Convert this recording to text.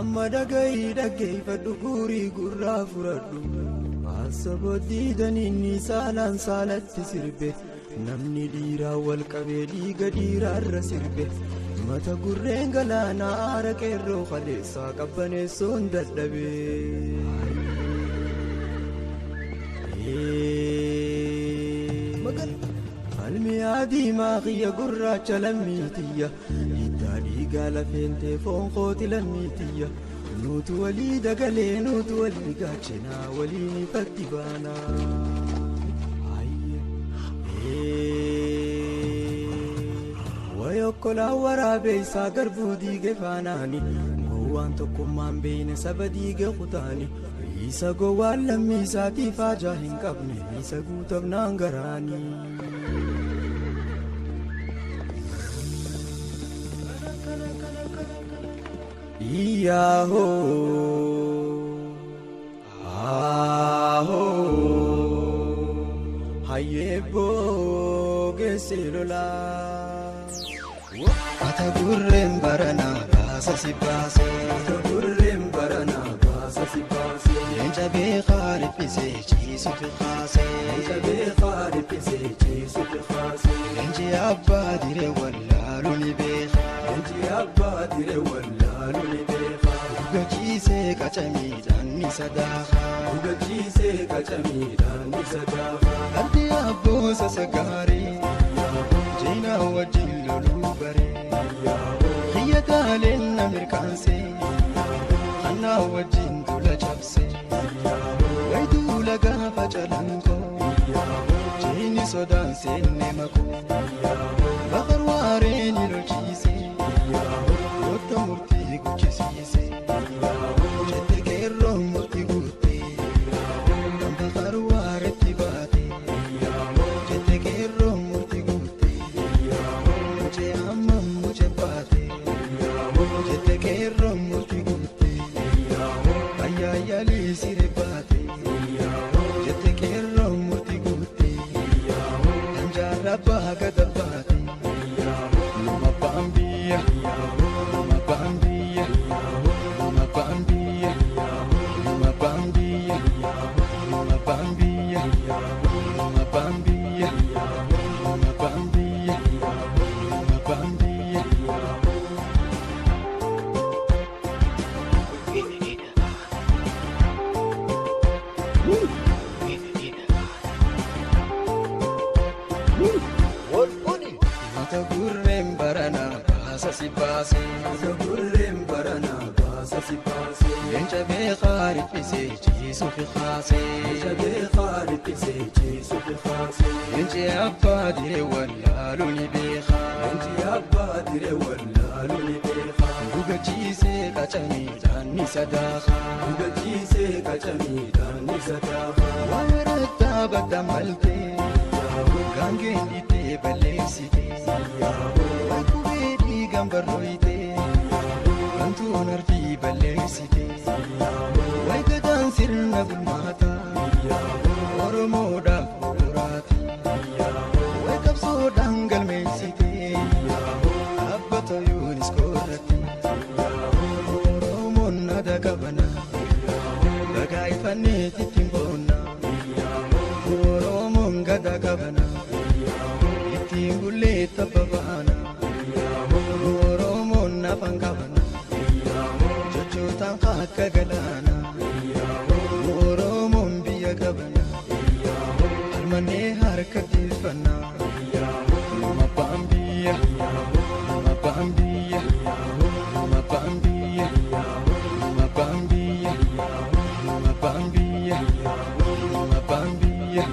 Amma dhagahi dhaggeeffadhu guurii gurraa fudhadhu. Asaboo diidaniin saalaan saalatti sirbe. Namni dhiiraa wal qabee dhiiga dhiiraarra sirbe. Mata gurreen galaanaa aara qeerroo kaleessaa qabbaneessuun dadhabee. Falmi diimaa kiyya gurraacha lammiitiyya. Hiddaa dhiigaa lafeentee foon kooti lammiitiyya. Nuutu walii dagalee nuutu walii gaachanaa waliin ifatti baanaa. Wayokkolaa waraabee isaa garbuu diige faanaani. Gowwaan tokkummaan beeyne saba diige kutaani. Isa gowwaan lammii isaatiif haajaa hin qabne isa guutamnaan garaani. Iyaahoo aahoo hayyeebboo geesse lolaa. Mata gurreen baranaa baasa si baase. Mata gurreen baranaa baasa si baase. Leenca beekaa rifisee ciisutu kaase. Leenca beekaa rifisee ciisutu kaase. Leenci abbaa diree wallaalu ni beeka. Leenci abbaa diree wallaalu ni beeka. Dhugachiisee qacamiidhaan ni sadaaqa. Dhugachiisee qacamiidhaan ni sadaaqa. Ardi abboosa sagaarii. Jeenaa wajjin loluu baree. Xiyya taaleen na mirkaansee. Annaa wajjin duula cabsee. Wayituu gaafa calankoo. Jeeni sodaan seenne makoo. Bakar waaree ni lolchiisee. Goota murtii guchisiisee. Jette qeerroo murtii guuttee. Kan bakar waaretti baatee. Jette qeerroo murtii guuttee. Mucee amma mucee baatee. Jette qeerroo murtii guuttee. Ayyaayyalee siree baatee. Jette qeerroo murtii guuttee. Anjaarra baaka baatee. Nama baambiya. Nama baambiya. Nama baambiya. Nama baambiya. Nama baambiya. Nama baambiya. Nama baambiya. Nama baambiya. Mata gurreen baranaa baasa si baase. Mata gurreen baranaa baasa si baase. Leenca beekaa rifisee ciisuuf kaase. Leenca beekaa rifisee ciisuuf kaase. Leenci abbaa diree wallaalu ni beeka. Leenci abbaa diree wallaalu ni beeka. Dhugachiisee qacamiidhaan ni sadaaqa. Dhugachiisee qacamiidhaan ni sadaaqa. Wayarattaa badda maltee. Gaangeen dhiitee balleessitee. Waykubee dhiigaan barrooyitee. Wantuun arfii balleessitee. Waygataan sirna bulmaataa. Oromoodhaaf bu'uuraati. Way qabsoodhaan galmeessitee. Dhaabbata yuuniskoo irratti. Oromoon aadaa qabana. Ragaa ifanneet ittiin boonna. Oromoon gadaa qabana. Ittiin bullee tabba baana. Oromoon afaan qabana. Jechootaan akka galaana. Oromoon biyya qabana. Almannee harka dhiifanna. Nama baambiya. Nama baambiya. Nama baambiya. Nama baambiya. Nama baambiya. Nama baambiya.